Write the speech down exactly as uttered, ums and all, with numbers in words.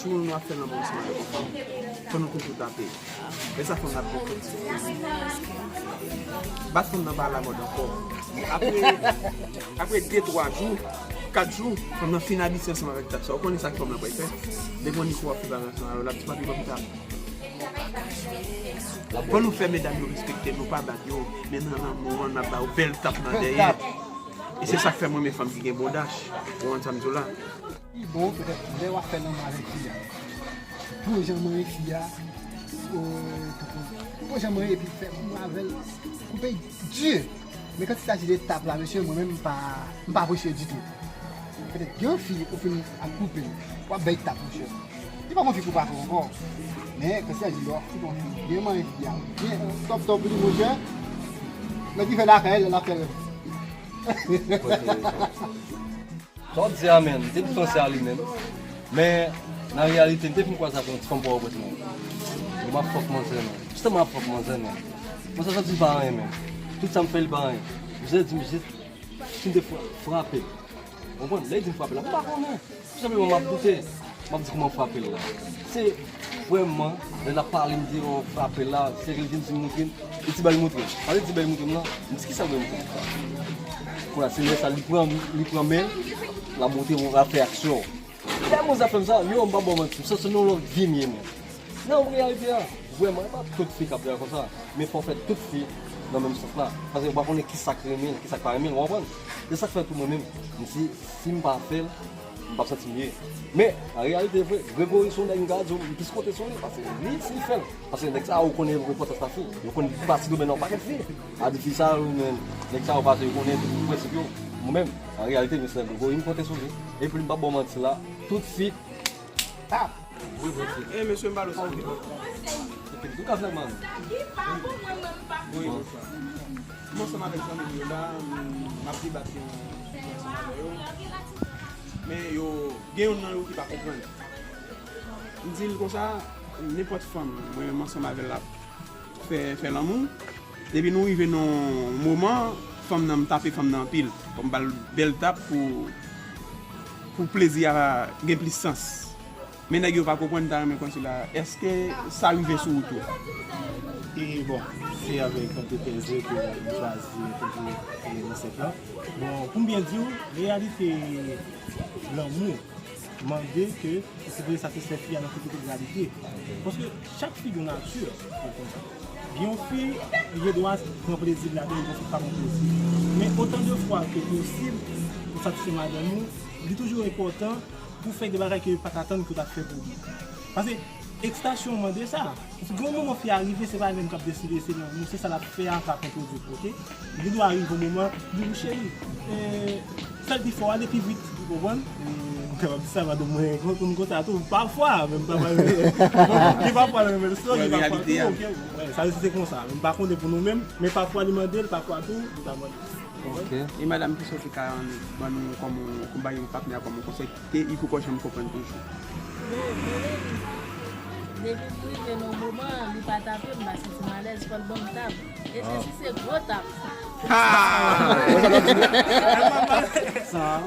Pou nou ap fè lanmou ansanm avèk yon fanm, fò nou toujou tape. Lè sa fanm nan ap bon kòb. Bat fanm nan pa alamòd ankò. Apre, apre de, twa jou, kat jou, fanm nan fin abitye ansanm avèk tap sa. Ou konnen sa k fanm nan pral fè? Depi yon niko w ap fè bagay ansanm avè l, l ap di papi ban m tap. Fò nou fè medam yo respekte nou, pa bat yo, men nan lanmou an, n ap ba yo bèl tap nan dèyè. E se sa k fè m renmen fanm ki gen bon dach. Ou konprann sa m di w la? Pi bon, petèt, lè w ap fè lanmou avèk fi a, pran jan manyen fi a, ou, tankou, pran jan manyen epi fè lanmou avè l, koupe l di. Men quand il s'agit de tap la, mesye, mwen menm, m pa, m pa apresye ditou. Petèt, gen yon fi, ou fin ap koupe l, w ap bay tap, monchè. Li pa gon fi pou pa fè ankò. Men, quand il s'agit de w ap koupe yon fi, byen manyen fi a, byen tòp tòp li, monchè. Nèg ki fè lakay, l ap fè. Sa w ap di a menm, m te di panse a li menm. Men, nan reyalite, m te fin kwaze ak yon ti fanm Pòtoprens menm. Li m ap fòk manzè menm. Jistèman, m ap fòk manzè menm. Manzè santi l pa anyen menm. Tout sa m fè, li pa anyen. Misye di m jis, si m te fra-, frape l. Ou konprann? Lè li di m frape l la, m pa konnen. Tou senpleman, m ap koute. M ap di kòman frape l la. Se vrèman, lè l ap pale, m di, "Oh, frape l la." Se li vin di m montre m. Li di, "Bay montre m." Pale di, "Bay montre m" nan. M di, "Kisa w bay montre m sa?" Kounye a, se lè sa, li pran, li pran men l, l ap montre m, l ap fè aksyon. Lè manzè ap fè m sa, yo, m pa ba w manti, m santi se nan yon lòt vi m ye menm. Nan reyalite a, vrèman, e pa tout fi k ap fè konsa, men fò w fè tout fi nan menm sans la. Paske ou pa konnen kisa k renmen l, kisa k pa renmen l, ou konprann? Se sa k fè tou mwen menm, m si, si m pa fè l, m p ap santi m byen. Men, an reyalite vre, Gregory se yon nèg m ka di w, m plis konte sou li, paske li, si l fè l. Paske nèg sa yo konnen enpòtans lafi, yo konnen li pase domèn nan yon pakèt fi. A di fi sa yo, men, nèg sa yo pase, yo konnen tout prensip yo. Mwen menm, an reyalite, mesye Gregory, m konte sou li. Epi m p ap ba w manti la, tout fi, tap! Wi, mesye. E mesye, m pale w sa. Ou ka fè mal. Wi. M ansanm avèk zanmi m yo la, m ap debat yon sijè ansanm avè yo. Men yo, gen youn nan yo ki pa konprann. M di l konsa, nenpòt fanm, mwen menm ansanm avè l ap fè, fè lanmou. Depi nou rive nan yon moman, fanm nan, m tape fanm nan anpil. Bon, m ba l bèl tap pou, pou plezi a gen plis sans. Men nèg yo pa konprann, m ta renmen konn sila, èske sa rive sou ou tou? E bon, se avèk anpil plezi ke m chwazi entèvyou, e, nan sèt la. Bon, pou m byen di w, reyalite lanmou mande ke ou sipoze satisfè fi a nan tout entegralite. Paske chak fi gen yon nati, ou konprann. Gen yon fi, li gen dwa pran plezi li ladan, gen yon fi ki pa pran plezi. Men otan de fwa ke posib pou satisfè madanm ou, li toujou enpòtan pou fè de bagay ke li pa t atann ke w t ap fè pou li. Paske eksitasyon mande sa. Gen yon moman fi a rive, se pa li menm k ap deside, se lanmou, se sa l ap fè a k ap entwodui, oke? Li dwe rive yon moman, li di, "Cheri, e, fè l pi fò, ale pi vit," ou konprann? E, m kapab di sa, madanm mwen konn konn konsa tou, pafwa, men m pa pral, gen pafwa nan menm sou, gen pafwa tou, oke? Wè, sa se konsa, men m pa konnen pou nou menm, men pafwa li mande l, pafwa tou, li pa mande l. Ok. E madanm, kisa w te ka ban nou kòm yon, kòm bay yon patnè, kòm yon konsèy? Ke li poko janm konprann toujou. Men, men, depi m rive nan yon moman, li pa tape m, m pa santi m alèz, fò l ban m tap. E se si se gwo tap. Ha! Sa.